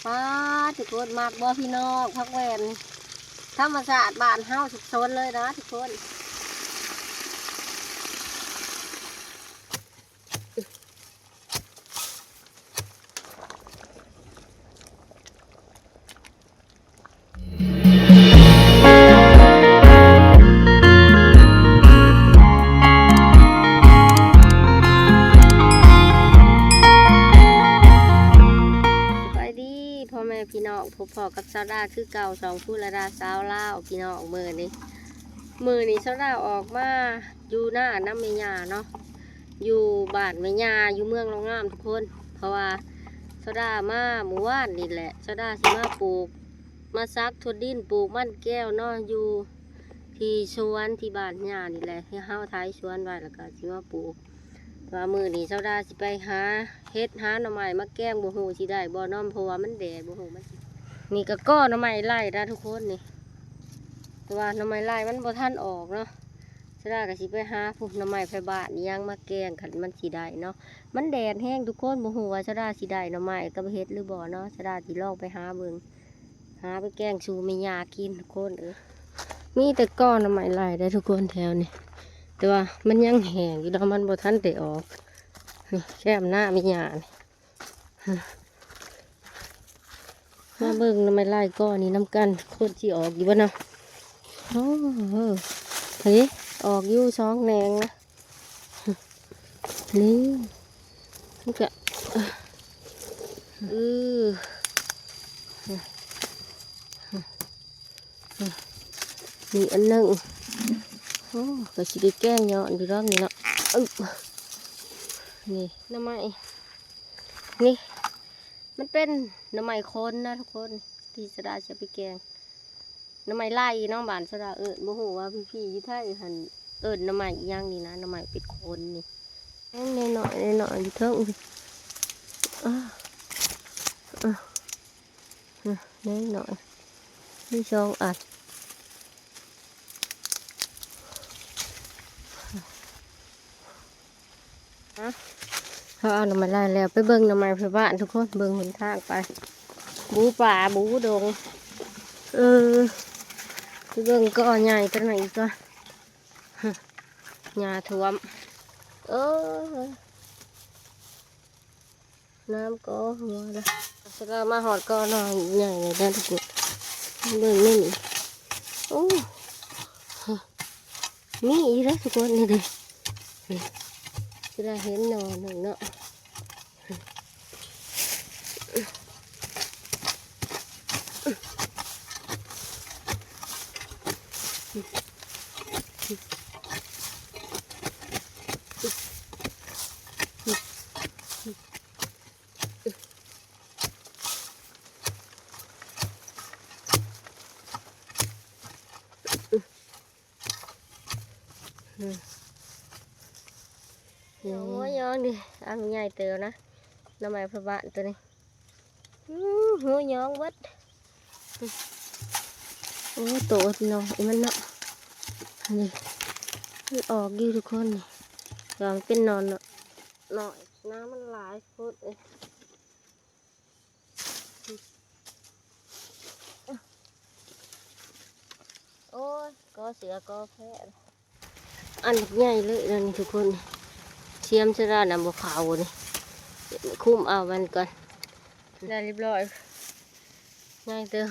ປາດ ທຸກຄົນ ມັກບໍ່ພີ່ນ້ອງ? ຜັກແວ່ນທຳມະຊາດບ້ານເຮົາ ສົດໆເລີຍນະທຸກຄົນ. ສະບາຍດີພໍ່ແມ່ພີ່ນ້ອງ ພົບພໍ້ກັບສາວດາຄືເກົ່າ ຊ່ອງພູລະດາສາວລາວ ພີ່ນ້ອງ. ມື້ນີ້ ມື້ນີ້ສາວດາອອກມາຢູ່ນານຳແມ່ຍ່າເນາະ ຢູ່ບ້ານແມ່ຍ່າ ຢູ່ເມືອງລາວງາມທຸກຄົນ. ເພາະວ່າສາວດາມາມື້ວານນີ້ແຫຼະ ສາວດາຊິມາປູກ ມາສັກຖົ່ວດິນ ປູກມັນແກ້ວເນາະ ຢູ່ທີ່ສວນທີ່ບ້ານຍ່ານີ້ແຫຼະ ທີ່ເຮົາໄຖສວນໄວ້ ແລ້ວກໍຊິມາປູກ. ວ່າມື້ນີ້ສາວດາຊິໄປຫາເຫັດຫາໜໍ່ໄມ້ມາແກງ ບໍ່ຮູ້ຊິໄດ້ບໍ່ເນາະ ເພາະວ່າມັນແດດ ບໍ່ຮູ້ມັນຊິ ນີ້ກໍກໍໜໍ່ໄມ້ໄລ່ນະທຸກຄົນນີ້ ແຕ່ວ່າໜໍ່ໄມ້ໄລ່ມັນບໍ່ທັນອອກເນາະ. ສາວດາກໍຊິໄປຫາພຸ້ນ ໜໍ່ໄມ້ໄຜ່ບ້ານອີ່ຫຍັງມາແກງ ຄັນມັນຊິໄດ້ເນາະ. ມັນແດດແຮງທຸກຄົນ ບໍ່ຮູ້ວ່າສາວດາຊິໄດ້ໜໍ່ໄມ້ກັບເຫັດຫຼືບໍ່ເນາະ. ສາວດາຊິລອງໄປຫາເບິ່ງ ຫາໄປແກງສູ່ແມ່ຍ່າກິນທຸກຄົນເອີຍ. ມີແຕ່ກໍໜໍ່ໄມ້ໄລ່ໄດ໋ທຸກຄົນແຖວນີ້ ແຕ່ວ່າມັນຍັງແຫ້ງຢູ່ເນາະ ມັນບໍ່ທັນໄດ້ອອກ. ນີ້ແຄມນາແມ່ຍ່ານີ້ ມາເບິ່ງໜໍ່ໄມ້ໄລ່ກໍນີ້ນຳກັນ ຄົນຊິອອກຢູ່ບໍ່ເນາະ? ໂອ້ ເອີ ເອີ ເອີ ອອກຢູ່ສອງແໜງນະ. ນີ້ ມັນກະ ເອີ ນີ້ອັນໜຶ່ງ. ໂອ້ ກໍຊິໄດ້ແກງຍ້ອນຢູ່ດອກນີ້ເນາະ. ອຶບ ນີ້ໜໍ່ໄມ້ ນີ້ ມັນເປັນໜໍ່ໄມ້ຄົນນະທຸກຄົນ ທີ່ສາວດາຊິເອົາໄປແກງ. ໜໍ່ໄມ້ໄລ່ເນາະ ບ້ານສາວດາເອີ້ນ ບໍ່ຮູ້ວ່າພີ່ໆຢູ່ໄທຫັ້ນເອີ້ນໜໍ່ໄມ້ອີ່ຫຍັງນີ້ນະ ໜໍ່ໄມ້ເປັດໂຂນນີ້. ຍັງນ້ອຍໆ ນ້ອຍໆຢູ່ເທິງ ອາ ອາ ນ້ອຍໆ ມີສອງອັນ. ເຮົາເອົາໜໍ່ໄມ້ໄລ່ແລ້ວ ໄປເບິ່ງໜໍ່ໄມ້ໄປບ້ານທຸກຄົນ ເບິ່ງຫົນທາງໄປ ບູປ່າບູດົງ. ເອີ ໄປເບິ່ງກໍໃຫຍ່ຕົວນັ້ນອີກກໍ ຫຍ້າຖ້ວມ ເອີ ນ້ຳກໍຫົວລະ. ສາວດາມາຮອດກໍໜໍ່ໃຫຍ່ແລ້ວເດີທຸກຄົນ ເບິ່ງນີ້ ໂອ້ ມີອີກແລ້ວທຸກຄົນ ນີ້ເດ້ ຊິໄດ້ເຫັນໜໍ່ໜຶ່ງເນາະ. ອືມ ຫົວຍອງດີ ອັນໃຫຍ່ເຕີບນະ ໜໍ່ໄມ້ພະບານໂຕນີ້. ອືມ ຫົວຍອງເບິດ. ໂອ້ ໂຕພີ່ນ້ອງ ອີມັນເນາະ ນີ້ ມັນອອກຢູ່ທຸກຄົນນີ້ ແຕ່ວ່າມັນເປັນໜໍ່ນ້ອຍ ນ້ຳມັນຫຼາຍໂພດເອີຍ. ໂອ້ຍ ກໍເສືອກໍແພະ ອັນບັກໃຫຍ່ເລີຍນະນີ້ທຸກຄົນ. ສຽມສະດານຳບໍ່ເຂົ້ານີ້ ຄຸມເອົາມັນກ່ອນ ໄດ້ຮຽບຮ້ອຍ ໃຫຍ່ເຕີບ.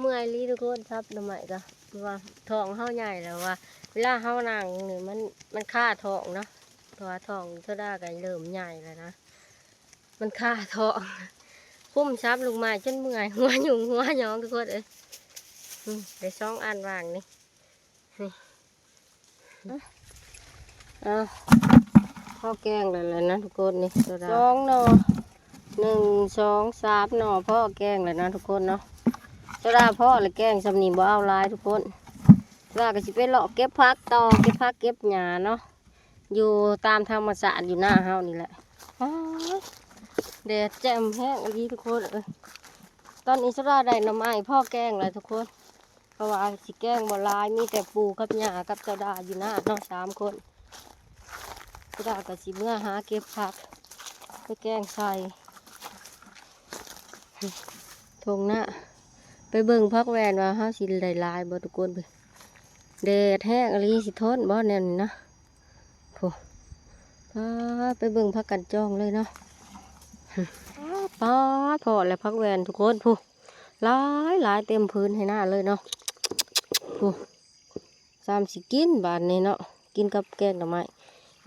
ເມື່ອຍອີ່ຫຼີທຸກຄົນ ສັບໜໍ່ໄມ້ກະ ເພາະວ່າທ້ອງເຮົາໃຫຍ່ແລ້ວວ່າ ເວລາເຮົານັ່ງນີ້ມັນ ມັນຄາທ້ອງເນາະ ເພາະວ່າທ້ອງສະດາກະເລີ່ມໃຫຍ່ແລ້ວນະ. ມັນຄາທ້ອງ ຄຸມສັບລູກໄມ້ຈົນເມື່ອຍ ຫົວຫຍຸງຫົວຫຍອງທຸກຄົນເອີຍ. ນີ້ໄດ້ສອງອັນຫວ່າງນີ້ ນີ້ ເອົາ ພໍແກງແລ້ວນະທຸກຄົນ. ນີ້ສອງໜໍ່ ໜຶ່ງ ສອງ ສາມໜໍ່ ພໍແກງແລ້ວນະທຸກຄົນເນາະ. ສາວດາພໍແລ້ວ ແກງຊ່ຳນີ້ບໍ່ເອົາຫຼາຍທຸກຄົນ. ສາວດາກະຊິໄປເລາະເກັບຜັກຕໍ່ ເກັບຜັກເກັບຫຍ້າເນາະ ຢູ່ຕາມທຳມະຊາດຢູ່ນາເຮົານີ້ແຫຼະ. ອ້າ ແດດແຈ່ມແຮງອີ່ຫຼີທຸກຄົນເອີຍ. ຕອນນີ້ສາວດາໄດ້ໜໍ່ໄມ້ພໍແກງແລ້ວທຸກຄົນ ເພາະວ່າຊິແກງບໍ່ຫຼາຍ ມີແຕ່ປູ່ກັບຍ່າກັບສາວດາຢູ່ນາເນາະ ສາມຄົນ. ສາວດາກະຊິເມືອຫາເກັບຜັກໄປແກງໃສ່. ທົ່ງນາ ໄປເບິ່ງຜັກແວ່ນວ່າເຮົາຊິໄດ້ຫຼາຍບໍ່ທຸກຄົນ. ແດດແຮງອີ່ຫຼີ ຊິທົນບໍ່ແນວນີ້ນະ. ໂອ້ ປາດ ໄປເບິ່ງຜັກກັນຈອງເລີຍເນາະ. ປາດ ພໍ້ແລ້ວຜັກແວ່ນທຸກຄົນ ພຸ້ນ ຫຼາຍໆ ເຕັມພື້ນໄຮ່ນາເລີຍເນາະ. ພຸ້ນ ສ່ຳຊິກິນບາດນີ້ເນາະ ກິນກັບແກງໜໍ່ໄມ້.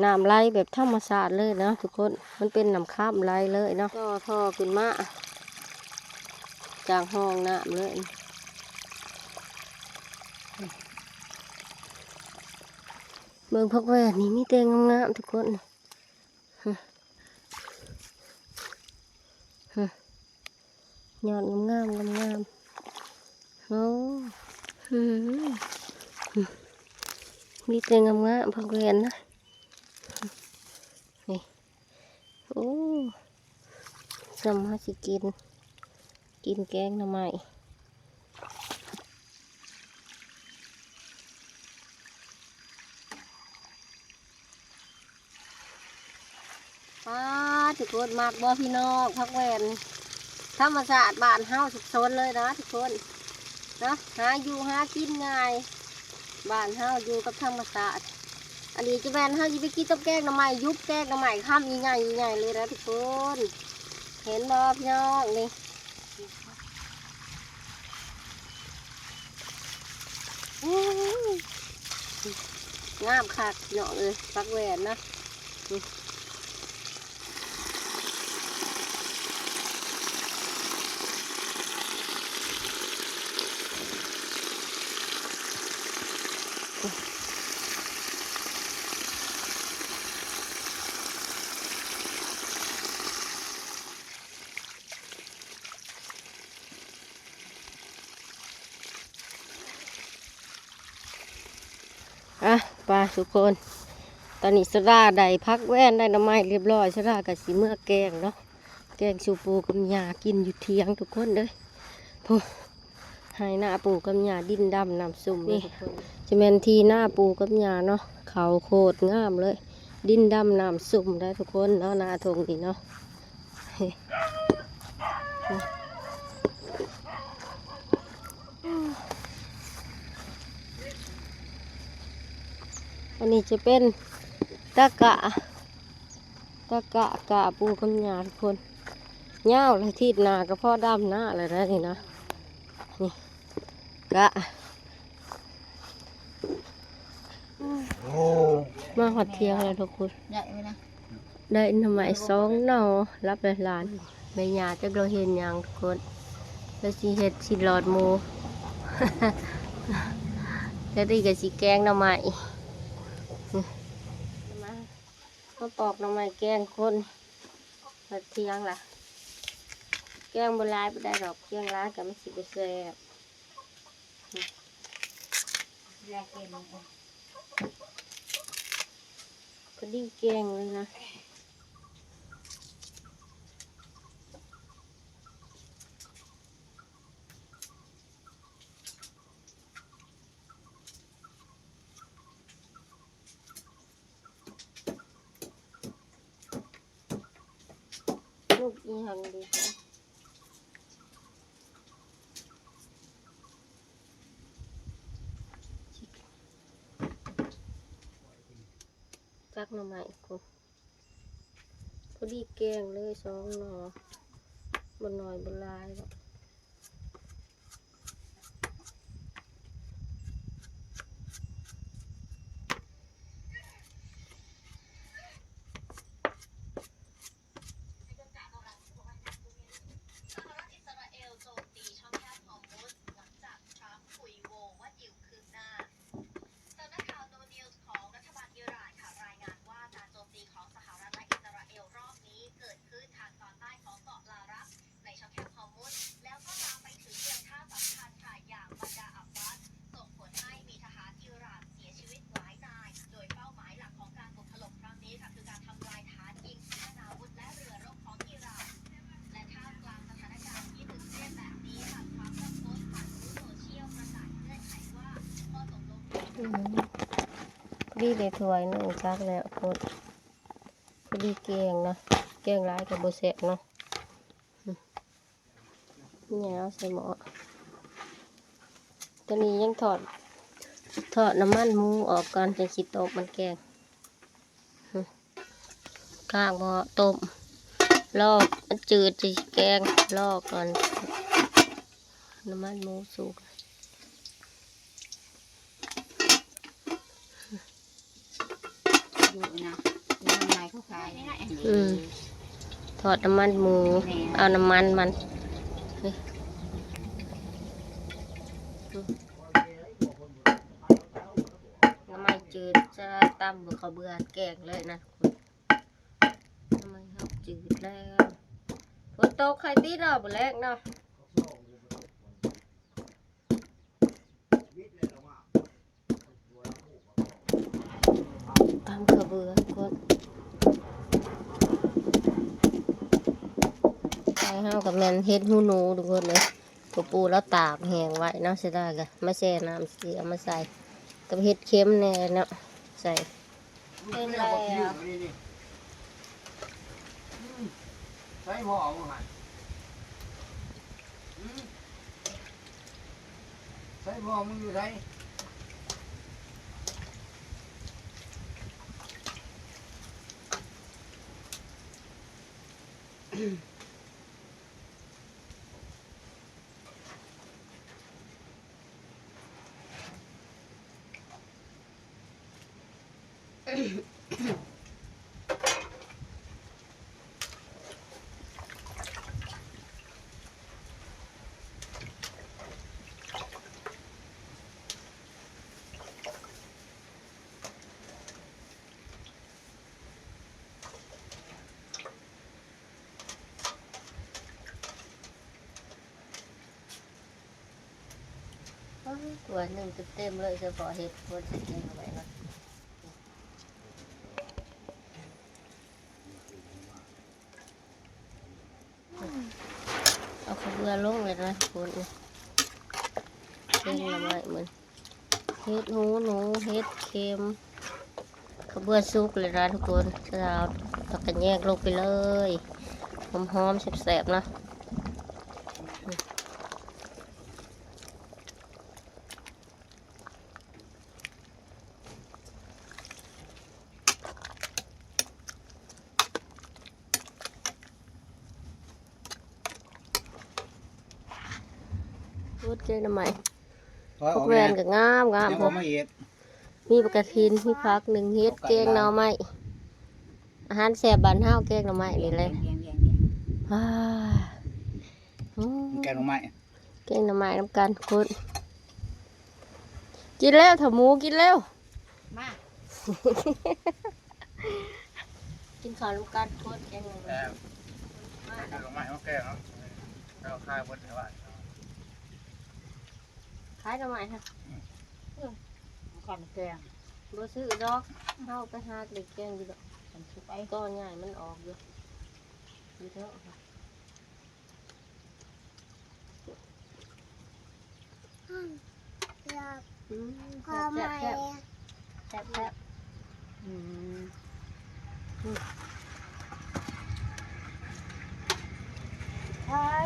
ນ້ຳໄຫຼແບບທຳມະຊາດເລີຍເນາະທຸກຄົນ ມັນເປັນນ້ຳຄຳໄຫຼເລີຍເນາະ. ຕໍ່ທໍ່ຂຶ້ນມາຈາກຮ່ອງນ້ຳເລີຍ. ເບິ່ງຜັກແວ່ນນີ້ມີແຕ່ງາມໆ ທຸກຄົນ. ຮະ ຮະ ຍອດງາມໆ ງາມໆ. ໂອ້ ມີແຕ່ງາມໆ ຜັກແວ່ນນະ ນີ້. ໂອ້ ສ່ຳເຮົາຊິກິນ ກິນແກງໜໍ່ໄມ້. ປາດ ທຸກຄົນ ມັກບໍ່ພີ່ນ້ອງ? ຜັກແວ່ນທຳມະຊາດບ້ານເຮົາ ສົດໆ ເລີຍນະທຸກຄົນເນາະ. ຫາຢູ່ຫາກິນງ່າຍ ບ້ານເຮົາຢູ່ກັບທຳມະຊາດ. ອັນນີ້ຈະແມ່ນເຮົາຊິໄປກິນກັບແກງໜໍ່ໄມ້ ຢຸບແກງໜໍ່ໄມ້ຄຳໃຫຍ່ໆ ໃຫຍ່ໆ ເລີຍນະທຸກຄົນ. ເຫັນບໍ່ພີ່ນ້ອງນີ້? ໂອ້ຍ ງາມຄັກພີ່ນ້ອງເອີຍ ຜັກແວ່ນນະ. ອ່ະ ໄປທຸກຄົນ ຕອນນີ້ສາວດາໄດ້ຜັກແວ່ນ ໄດ້ໜໍ່ໄມ້ລຽບຮ້ອຍ ສາວດາກໍຊິເມືອແກງເນາະ ແກງສູ່ປູ່ກັບຍ່າກິນຢູ່ຖຽງທຸກຄົນເດີ. ໂອ້ ໄຮ່ນາປູ່ກັບຍ່າ ດິນດຳນ້ຳຊຸ່ມເລີຍທຸກຄົນ. ຈະແມ່ນທີ່ນາປູ່ກັບຍ່າເນາະ ເຂົ້າໂຄດງາມເລີຍ ດິນດຳນ້ຳຊຸ່ມໄດ໋ທຸກຄົນເນາະ ນາທົ່ງນີ້ເນາະ. ອັນນີ້ຈະເປັນຕະກະ ຕະກະກະປູ່ກັບຍ່າທຸກຄົນ ຍາວແລ້ວ ທິດໜ້າກໍພໍດຳນາແລ້ວນະນີ້ນະ. ນີ້ກະ ມາຮອດຖຽງແລ້ວທຸກຄົນ ໄດ້ໄໝນະ? ໄດ້ໜໍ່ໄມ້ສອງໜໍ່ ລັບແລ້ວຫຼານ. ແມ່ຍ່າຈັກລາວເຮັດຫຍັງທຸກຄົນ ລາວຊິເຮັດຊີ້ນຫຼອດໝູ ແລ້ວນີ້ກໍຊິແກງໜໍ່ໄມ້. ມາ ມາປອກໜໍ່ໄມ້ແກງຄົນ ຮອດຖຽງລະ ແກງບໍ່ຫຼາຍປານໃດດອກ ແກງຫຼາຍກໍມັນຊິບໍ່ແຊບ. ພໍດີແກງເລີຍນະ. ລູກອີ່ຫຍັງດີຄະ? ຈັກໜໍ່ໄມ້ພຸ້ນ ພໍດີແກງເລີຍສອງໜໍ່ ບໍ່ໜ້ອຍບໍ່ຫຼາຍດອກ. ອືມ ພໍດີໄດ້ຖ້ວຍໜຶ່ງ ຕັກແລ້ວໂພດ ພໍດີແກງເນາະ ແກງຫຼາຍກໍບໍ່ແຊບເນາະ. ນີ້ເອົາໃສ່ໝໍ້. ຕອນນີ້ຍັງທອດ ທອດນ້ຳມັນໝູອອກກ່ອນ ຈັ່ງຊິຕົ້ມມັນແກງ. ຂ້າງໝໍ້ຕົ້ມ ລໍມັນຈືດ ຈັ່ງຊິແກງ ລໍກ່ອນ ນ້ຳມັນໝູສຸກ. ຢູ່ນະ ຢູ່ທາງໃນເຂົາຂາຍນີ້ນະ ອັນນີ້ ອືມ ທອດນ້ຳມັນໝູ ແມ່ນ ເອົານ້ຳມັນມັນ ນີ້ ໜໍ່ໄມ້ຈືດ ຈະຕຳເຂົ້າເບືອແກງເລີຍນະ ໜໍ່ໄມ້ເຮົາຈືດແລ້ວ. ຝົນຕົກໃຫ້ຕິເນາະ ມື້ແລງເນາະ. ຕຳເຂົ້າເບືອທຸກຄົນ. ໄກ່ເຮົາກໍແມ່ນເຫັດຫູໜູທຸກຄົນເອີຍ ພໍ່ປູ່ລາວຕາກແຫ້ງໄວ້ເນາະ ເສຍດາຍ ກໍມາແຊ່ນ້ຳ ຊິເອົາມາໃສ່ກັບເຫັດເຂັມແດ່ເນາະ ໃສ່ ເປັນແລ້ວ. ໃສພໍ່ມຶງຫັ້ນ? ໃສພໍ່ມຶງຢູ່ໃສ? ອ້າວ ຖ້ວຍໜຶ່ງເຕັມໆເລີຍ ສະເພາະເຫັດ ຄວນຊິກິນເອົາໄວ້ເນາະ. ເອົາເຂົ້າເບືອລົງເລີຍນະທຸກຄົນ ແກງໜໍ່ໄມ້ມື້ ເຫັດຫູໜູ ເຫັດເຂັມ ເຂົ້າເບືອສຸກເລີຍນະທຸກຄົນ. ເອົາຜັກກະແຍງລົງໄປເລີຍ ຫອມໆ ແຊບໆ ເນາະ. ໂອ້ ແກງໜໍ່ໄມ້ ຜັກແວ່ນກໍງາມໆ ພຸ້ນ ມີບັກກະທິນ ມີຜັກ ໜຶ້ງເຫັດ ແກງໜໍ່ໄມ້ ອາຫານແຊບບ້ານເຮົາ ແກງໜໍ່ໄມ້ນີ້ແຫຼະ. ແກງໜໍ່ໄມ້ ແກງໜໍ່ໄມ້ນຳກັນທຸກຄົນ. ກິນແລ້ວ ຖ້າໝູກິນແລ້ວ ມາ ກິນເຂົ້ານຳກັນທຸກຄົນ. ແກງໜໍ່ໄມ້ ແກງໜໍ່ໄມ້ມາແກງເນາະ ເອົາຂາຍເບິດໃນບ້ານ ຂາຍໜໍ່ໄມ້ຫະ ອືມ ຂ້າມາແກງ ບໍ່ຊື້ດອກ ເຮົາໄປຫາເກັບແກງຢູ່ດອກ ມັນຊິໄປ ກໍໃຫຍ່ມັນອອກຢູ່ ຢູ່ເທີະ. ອືມ ແຊບໆ ແຊບໆ ອືມ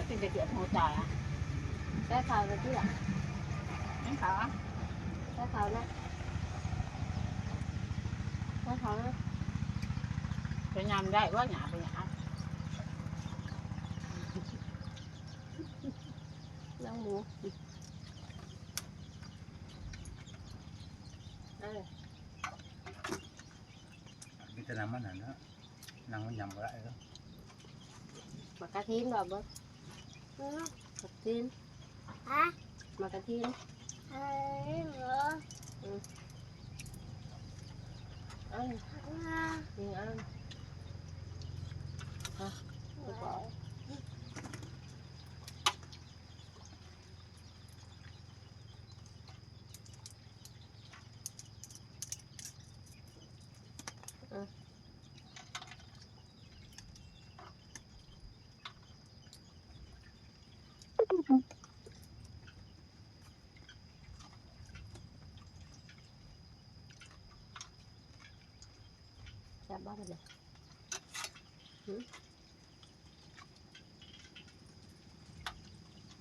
ເປັນຕາເຈັບຫົວໃຈອະ ໃສ່ເຂົ້າແລ້ວຕິລະ ກິນເຂົ້າອະ ໃສ່ເຂົ້າແລ້ວ ໃສ່ເຂົ້າແລ້ວ ໄປຍຳໄດ້ບໍ່ຫຍາ ໄປຫຍາ ນາງໝູ ເອີ ມີແຕ່ນ້ຳມັນຫັ້ນນະ ນັ່ງມັນຍຳບໍ່ໄດ້ເດີ. ໝາກກະທິນບໍ່ເບິ່ງ ໝາກກະທິນ ຮະ ໝາກກະທິນ ເອີ ອືມ ເອີ ນີ້ ເອີ ຮະ ແຊບບໍ່ບັດນີ້? ຫື? ອືມ ແຊບ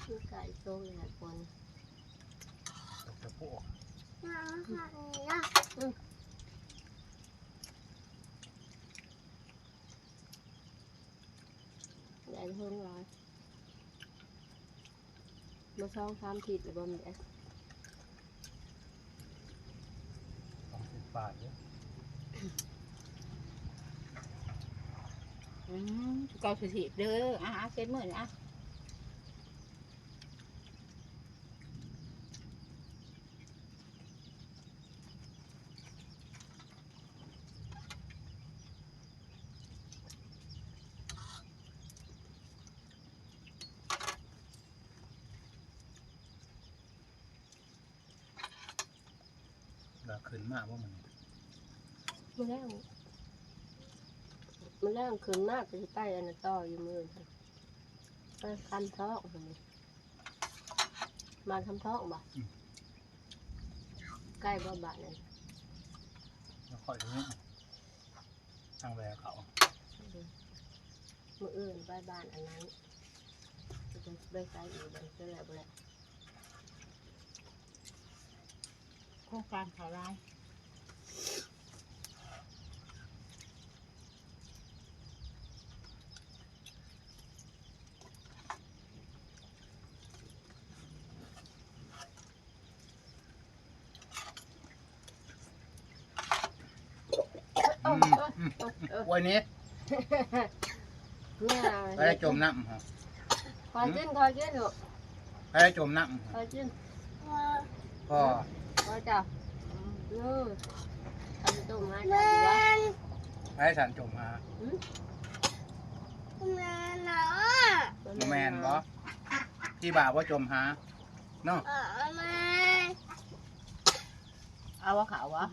ມີໄກ່ໂຕໃຫຍ່ຄົນ ຕະປູ ອືມ ໃຫຍ່ເພິ່ນຫຼາຍ ມາສອງສາມທິດແລ້ວບໍ່ແມ່ນ ສອງສິບປາຍເດ້ ອືມ ເກົ້າສິບເດີ ອ່າ ອ່າ ເຊັດມື້ນີ້ ອ່າ. ລາວຂຶ້ນມາບໍ່ມື້ນີ້? ມື້ແລງ ມື້ແລງຂຶ້ນມາກໍຊິໄປອັນນັ້ນຕໍ່ຢູ່ມື້ອື່ນ ໄປຄຳທອງພຸ້ນ ບ້ານຄຳທອງບໍ່? ອືມ ໃກ້ບໍ່ບ້ານນັ້ນ? ບໍ່ຄ່ອຍໄດ້ຍິນ ທາງແວເຂົາ ອືມ ມື້ອື່ນໄປບ້ານອັນນັ້ນ ໄປໃສອີກ ໄປແລ້ວບໍ່ແລ້ວ ໂຄງການເຂົາຫຼາຍ. ອືມ ອືມ ອວຍນີ້ ແມ່ ໃຜຈົມນ້ຳຫະ? ຂ້ອຍກິນ ຂ້ອຍກິນລູກ ໃຜຈົມນ້ຳຫະ? ຂ້ອຍກິນ ພໍ່ ພໍ່ເຈົ້າ ອືມ ເອົາໄປຕົ້ມໃຫ້ເຈົ້າດີບໍ່? ໃຜສັນຈົມຫາ? ຫືມ? ບໍ່ແມ່ນເນາະ ບໍ່ແມ່ນບໍ່? ທີ່ວ່າບໍ່ຈົມຫາ ເນາະ ເອົາບໍ່ເຂົ້າຫວາ?